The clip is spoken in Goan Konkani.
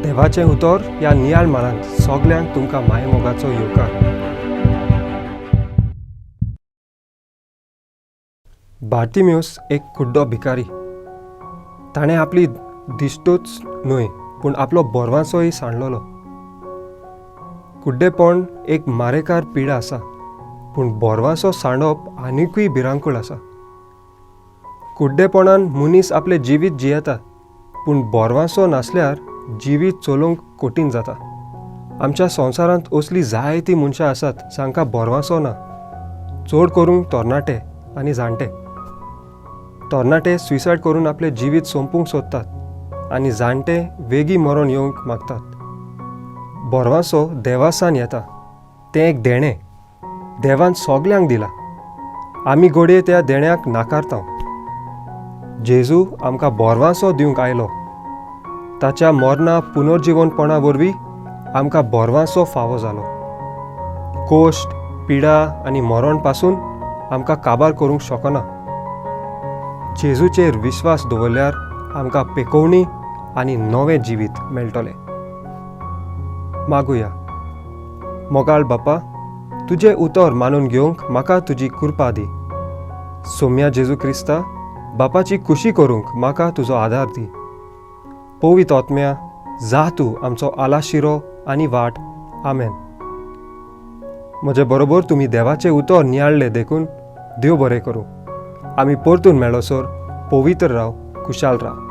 देवाचें उतर ह्या नियाळ मारांत सगल्यांक तुमकां मायमोगाचो येवकार. बार्तिम्यूस एक कुड्डो भिकारी. ताणें आपली दिश्टूच न्हय पूण आपलो बोरवांसोय सांडलेलो. कुड्डेपण एक मारेकार पिडा आसा, पूण बोरवांसो सांडप आनिकूय भिरांकूळ आसा. कुड्डेपणान मनीस आपलें जिवीत जियेता, पूण बोरवांसो नासल्यार जिवीत चलोवंक कठीण जाता. आमच्या संवसारांत असलीं जायतीं मनशां आसात जांकां बोरवांसो ना, चड करून तरणाटे आनी जाणटे. तरणाटे सुसायड करून आपलें जिवीत सोंपूंक सोदतात आनी जाणटे वेगीं मरण येवंक मागतात. बोरवांसो देवासान येता. तें एक देणें देवान सगल्यांक दिलां. आमी घडये त्या देण्याक नाकारता. जेजू आमकां बोरवांसो दिवंक आयलो. ताच्या मरणा पुनर्जिवनपणा वरवीं आमकां बोरवांसो फावो जालो. कोश्ट, पिडा आनी मरण पासून आमकां काबार करूंक शकना. जेजूचेर विश्वास दवरल्यार आमकां पेकोवणी आनी नवें जिवीत मेळटलें. मागुया. मोगाळ बापा, तुजें उतर मानून घेवंक म्हाका तुजी कृपा दी. सोम्या जेजू क्रिस्ता, बापाची खुशी करूंक म्हाका तुजो आदार दी. पवित्र आत्म्या, जा तूं आमचो आलाशिरो आनी वाट. आमेन. म्हजे बरोबर तुमी देवाचें उतर नियाळ्ळें देखून देव बरें करूं. आमी परतून मेळसर पवित्र राव, खुशाल राव.